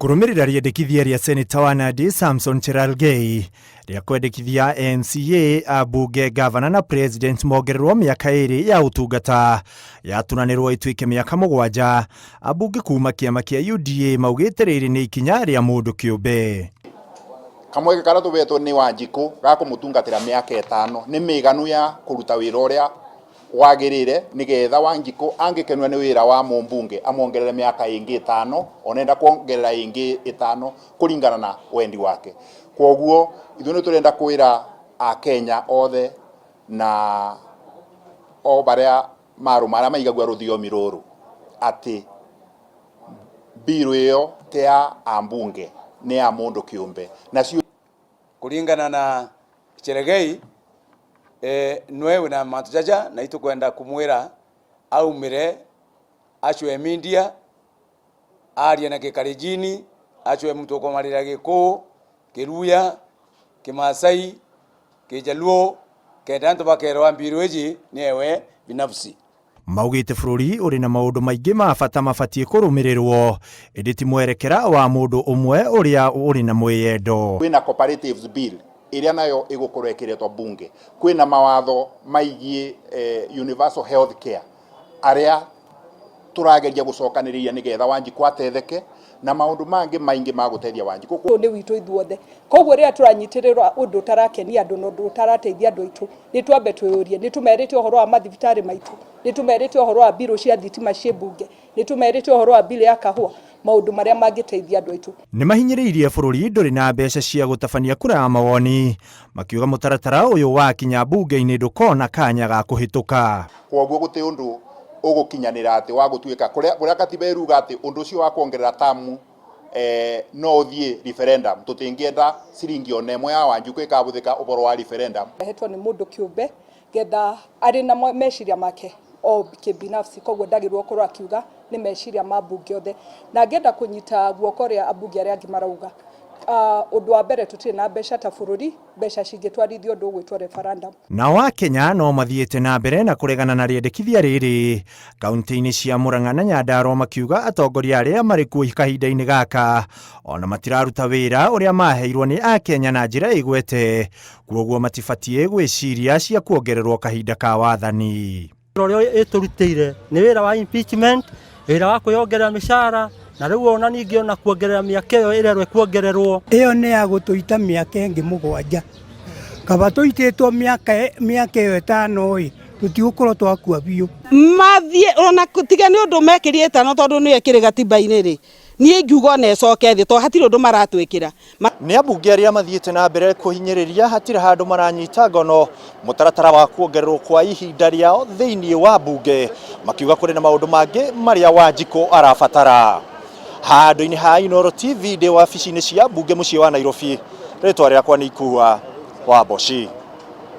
Kũrũmĩrĩra rĩendekithia rĩa Seneta wa Nandi Samson Cherargei rĩa kwendekithia MCA, ambunge, ngavana na president mongererwo mĩaka ĩrĩ ya ũtungata yatunanĩrwo ĩtuĩke mĩaka mũgwanja, ambunge kuma kĩama kĩa UDA maugĩte rĩrĩ nĩ ikinya rĩa mũndũ kĩũmbe. Kamweke karĩa tũhetwo nĩ Wanjikũ ga kũmũtungatĩra mĩaka ĩtano nĩ mĩiganu ya kũruta wĩra ũrĩa wagĩrĩre nĩgetha Wanjikũ angĩkenio nĩ wĩra wa mũmbunge amuongerere mĩaka ĩngĩ ĩtano ona enda kuongerera ĩngĩ ĩtano kũringana na wendi wake. Kwoguo ithuĩ nĩ tũrenda kwĩra Akenya othe na o barĩa marũma arĩa maigagua rũthiomi rũrũ atĩ bill ĩyo ti ya ambunge nĩ ya mũndũ kĩũmbe nacio. Kulingana na Cherargei nwe wina mantu jaja na itukwenda kumwira aumire acwe media arie na Gikalenjini acwe muntu ukumarira Gikuyu, Kiluhya, Kimasai, Kijaluo kenda antu bakerwa mbiru iji ni ewe binafsi. Maugĩte bũrũri ũrĩ na maũndũ maingĩ ma bata mabatiĩ kũrũmĩrĩrwo ĩndĩ ti mwerekera wa mũndũ ũmwe ũrĩa ũrĩ na mwĩyendo. Kwĩna Cooperatives Bill ĩrĩa nayo ĩgũkorwo ĩkĩretwo bunge, kwĩna mawatho maigiĩ universal health care arĩa tũrageria gũcokanĩrĩria nĩgetha Wanjikũ atetheke na maũndũ mangĩ maingĩ ma gũteithia Wanjikũ. Ũyũ nĩ witũ ithuothe, koguo rĩrĩa tũranyitĩrĩra ũndũ ũtarakenia andũ na ũndũ ũtarateithia andũ aitũ, nĩ twambe twĩyũrie, nĩ tũmerĩte ũhoro wa mathibitarĩ maitũ, nĩ tũmerĩte ũhoro wa mbirũ cia thitima ciĩ mbunge, nĩ tũmerĩte ũhoro wa mbirũ ya kahũa, maũndũ marĩa mangĩteithia andũ aitũ. Nĩ mahinyĩrĩirie bũrũri ndũrĩ na mbeca cia gũtabania kura ya mawoni, makiuga mũtaratara ũyũ wakinya mbunge-inĩ ndũkona kanya ga kũhĩtũka. Kwoguo gũtĩ ũndũ ũgũkinyanĩra atĩ wa gũtuĩka kũrĩa katiba ĩruga atĩ ũndũ ũcio wa kuongerera tamu no ũthiĩ referendum, tũtingĩenda ciringi ona ĩmwe ya Wanjikũ ĩkabũthĩka ũhoro wa referendum. Hetwo nĩ mũndũ kĩũmbe getha arĩ na meciria make o kĩbinafsi, koguo ndagĩrĩirwo gũkorwo akiuga nĩ meciria ma mbunge othe. Na ngĩenda kũnyita guoko ũrĩa ambunge arĩa angĩ marauga, ũndũ wa mbere tũtirĩ na mbeca ta bũrũri, mbeca cingĩtwarithia ũndũ ũgwĩtwo referendum. Nao Akenya no mathiĩte na mbere na kũregana na rĩendekithia rĩrĩ kaunti-inĩ cia Murang'a na Nyandarua makiuga atongoria arĩa marĩ kuo kahinda-inĩ gaka ona matiraruta wĩra ũrĩa maheirwo nĩ Akenya na njĩra ĩgwete, kwoguo matibatiĩ gwĩciria cia kuongererwo kahinda ka wathani. Ũrĩa ĩtũrutĩire nĩ wĩra wa impeachment, wĩra wa kwĩyongerera mĩcara, na rĩu ona ningĩ ona kuongerera mĩaka ĩyo ĩrerwo ĩkuongererwo. Ĩyo nĩ ya gũtũita mĩaka ĩngĩ mũgwanja. Kaba tũitĩtwo mĩaka mĩaka ĩyo ĩtano ĩ, tũtigũkorwo twakua biũ. Mathiĩ ona tiga nĩ ũndũ mekĩrie ĩtano tondũ nĩyo ĩkĩrĩ gatiba-inĩ rĩ, niĩ ingiuga ona ĩcoke thĩ tondũ hatirĩ ũndũ maratwĩkĩra. Nĩ ambunge arĩa mathiĩte na mbere kũhinyĩrĩria hatirĩ handũ maranyita ngono mũtaratara wa kuongererwo kwa ihinda rĩao thĩinĩ wa mbunge, makiuga kũrĩ na maũndũ mangĩ marĩa Wanjikũ arabatara. Handũ-inĩ ha Inooro TV ndĩ wabici-inĩ cia mbunge mũciĩ wa Nairobi, rĩtwa rĩakwa nĩ Ikua wa Mboci.